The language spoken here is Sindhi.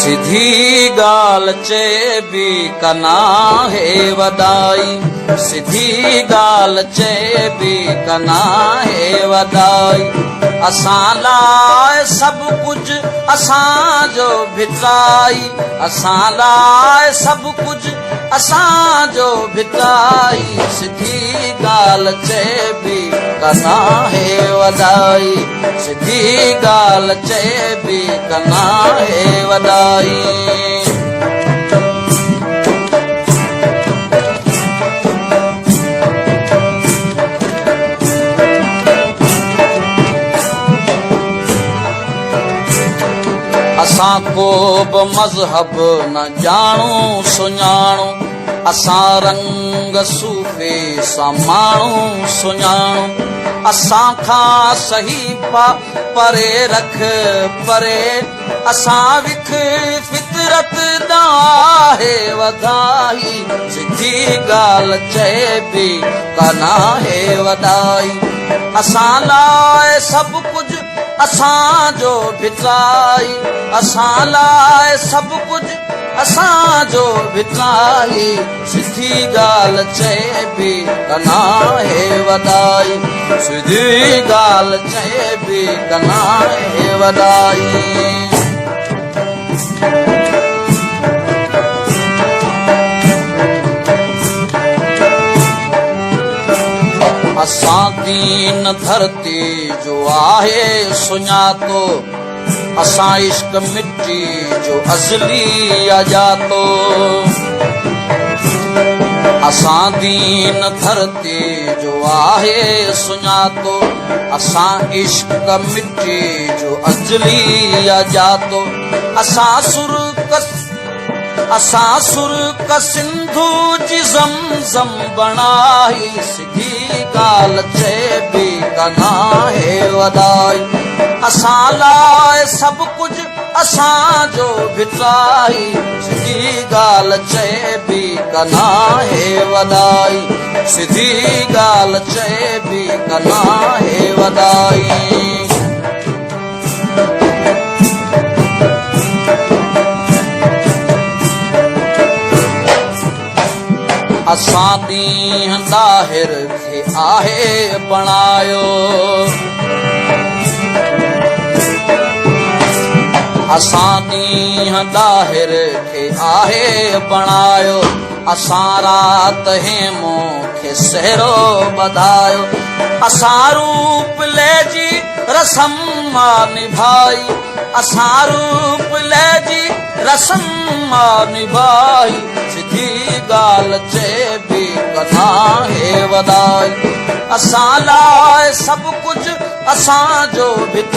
سڌي ڳالهه چئبي ڪا ناهي وڏائي، سڌي ڳالهه چئبي ڪا ناهي وڏائي، اسان لاء سڀ ڪجهه اسان جو ڀٽائي، اسان لاء سڀ ڪجهه اسان جو ڀٽائي، سڌي ڳالهه چئبي ڪا ناهي وڏائي. سڌي ڳالهه چئبي ڪا ناهي وڏائي. اسان ڪو به مذهب نه ڄاڻون سڃاڻون، اسان رنگ صوفي سان ماڻهو سڃاڻون، اسان کان صحيفا پري رک پري، اسان وک فطرت ڏانهن آهي وڌائي، سڌي ڳالهه چئبي ڪا ناهي وڏائي، اسان لاء سڀ ڪجهه اسان جو ڀٽائي، اسان لاء سڀ ڪجهه اسان جو ڀٽائي، سڌي ڳالهه چئبي ته ناهي وڏائي، سڌي ڳالهه چئبي ته ناهي وڏائي. اسان دين ڌرتي جو آهي سڃاتو. اسان عشق مٽي جو ازلي آ ڄاتو، اسان دين ڌرتي جو آهي سڃاتو، اسان عشق مٽي جو ازلي آ ڄاتو، اسان سر اسان سرڪ سنڌو جي زم زم بڻائي، سڌي ڳالهه چئبي ڪا ناهي وڏائي، اسان لاء سڀ ڪجهه اسان جو ڀٽائي، سڌي ڳالهه چئبي ڪا ناهي وڏائي، سڌي ڳالهه چئبي ڪا ناهي وڏائي. اسان ڏينهن ڏاهر کي آهي بڻايو، اسان ڏينهن ڏاهر کي آهي بڻايو، اسان رات هيمون کي سهرو ٻڌايو، اسان روپ لئجي رسم آ نڀائي، اسان روپ لئجي رسم آ نڀائي، سڌي ڳالهه چئبي ڪا ناهي وڏائي، اسان لاء سڀ ڪجهه اسان جو ڀت.